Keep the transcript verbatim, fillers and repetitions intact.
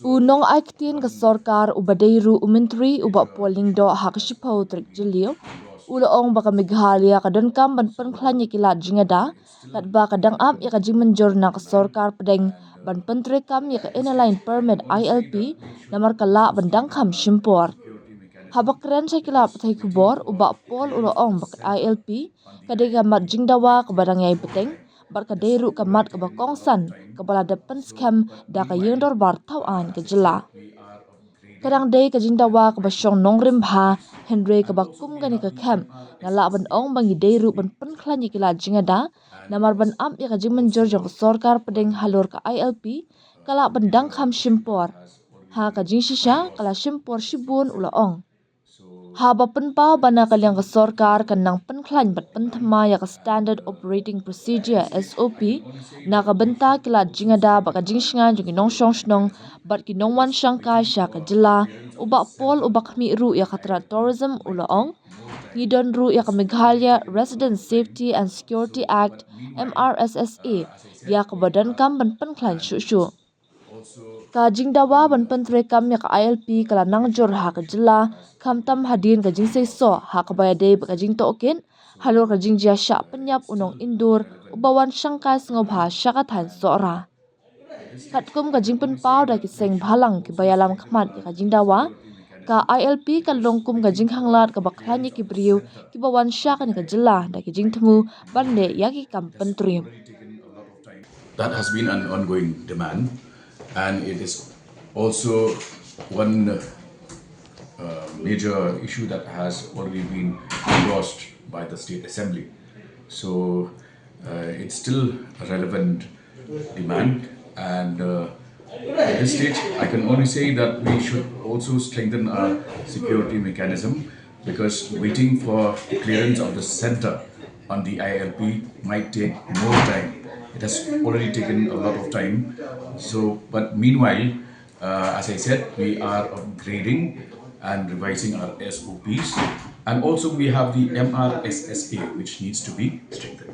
U nongai ktien ka sorkar uba dei ruh u Myntri u Bah Paul Lyngdoh ha ka shiphew tarik Jylliew u la ong ba ka Meghalaya ka donkam ban pynkhlaiñ ïa ki lad jingada katba ka dang ap ïa ka jingmynjur na ka sorkar pdeng ban pyntreikam ïa ka Inner Line Permit I L P namar ka lah ban dang kham shim por. Haba kren sha ki lad pathai khubor u Bah Paul u la ong ba ka I L P ka dei ka mat jingdawa kaba dang ïai bteng bad ka dei ruh ka mat kaba kongsan kaba la dep pynskhem da ka ïingdorbar thaw aiñ ka jylla. Ka dang dei ka jingdawa kaba shong nongrim bha hynrei kaba kum kane ka camp nga lah ban ong ba ngi dei ruh ban pynkhlaiñ ïa ki lad jingada namar ban ap ïa ka jingmynjur jong ka sorkar pdeng halor ka I L P ka lah ban dang kham shim por. Ha ka jingshisha ka la shim por shibun u la ong. Haba pynpaw ba na ka liang ka sorkar kan nang pynkhlaiñ bad pynthymmai ïa ka Standard Operating Procedure S O P na ka bynta ki lad jingada bad ka jingshngaiñ jong ki nongshong shnong bad ki nongwan shangkai sha ka jylla u Bah Paul uba khmih ruh ïa ka tnat tourism u la ong. Ngi don ruh ïa ka Meghalaya Resident Safety and Security Act M R S S A ïa kaba donkam ban pynkhlaiñ shuh shuh. Ka jingdawa ban pyntreikam ïa ka I L P ka la nang jur ha ka jylla khamtam hadien ka jingseisoh ha kaba ïadei bad ka jingtohkit halor ka jingjia shah pynïap u nong Indur uba wan shangkai sngewbha sha ka thaiñ Sohra. Katkum ka jingpynpaw da ki seng bhalang kiba ïalam khmat ïa ka jingdawa, ka I L P ka long kum ka jinghanglad kaba khlaiñ ïa ki briew kiba wan sha kane ka jylla da ki jingthmu ban leh ïa ki kam pyntriem. That has been an ongoing demand, and it is also one uh, major issue that has already been endorsed by the State Assembly. So uh, it's still a relevant demand, and uh, at this stage, I can only say that we should also strengthen our security mechanism because waiting for clearance of the center on the I L P might take more time. It has already taken a lot of time. So, but meanwhile, uh, as I said, we are upgrading and revising our S O Ps, and also we have the M R S S A, which needs to be strengthened.